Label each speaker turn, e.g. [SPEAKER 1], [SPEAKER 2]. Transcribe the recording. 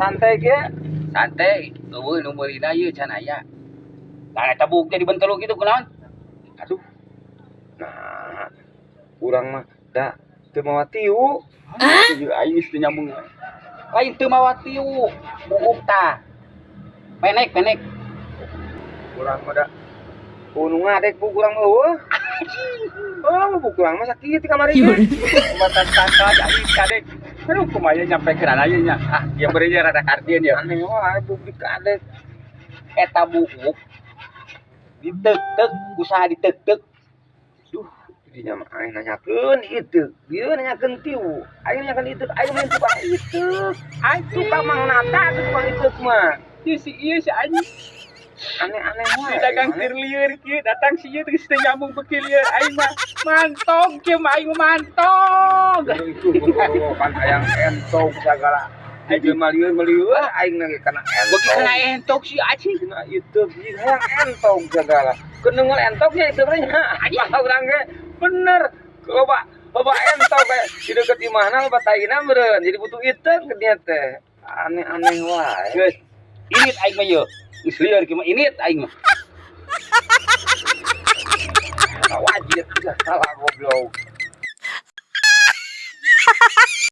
[SPEAKER 1] Santai ge.
[SPEAKER 2] Santai, euweuh nu meulina ieu can aya. Nah, eta buuk teh dibentelu kitu kunaon?
[SPEAKER 1] Aduh. Nah, urang mah da teu mawa tiu.
[SPEAKER 2] Ieu aing geus teu nyambung. Lain teu mawa tiu, buuk tah. Penek, penek.
[SPEAKER 1] Urang mah da nu ngadek buuk urang mah euweuh. Oh, buuk urang mah sakieu ti kamari ge.
[SPEAKER 2] Mata sangka jadi kadek. Aduh, kumaha nyampe ke ieu nya. Ah, ieu beureum rada kartieun ya.
[SPEAKER 1] Aneh wae buuk dikadek.
[SPEAKER 2] Eta buuk diteuk-teuk, usaha diteuk-teuk.
[SPEAKER 1] Duh, dinya mah aing nanyakeun iteuk. Ieu nanyakeun tiu. Aing nanyakeun iteuk, aing mah tukang iteuk. Aing tukang Mang Nata tuh tukang iteuk mah.
[SPEAKER 2] Ieu si ieu si anjing.
[SPEAKER 1] Aneh-aneh wae.
[SPEAKER 2] Si dagang keur lieur kieu, datang si ieu geus teu nyambung beuki lieur aing mah. Mantog kieu mah aing mah mantog.
[SPEAKER 1] Itu kan hayang entog segala. Jadi malieur melieur aing lagi kana entog.
[SPEAKER 2] Beuki kana entog si anjing.
[SPEAKER 1] Kena itu hayang entog segala. Kenungul entognya itu nya. Anjing urang ge bener. Loba loba entog kayak di deket imahna loba taina meureun. Jadi butuh iteuk dia teh. Aneh-aneh wae.
[SPEAKER 2] Geus. Init aing mah ieu. Geus lieur kieu mah init aing mah.
[SPEAKER 1] Wajib salah goblok.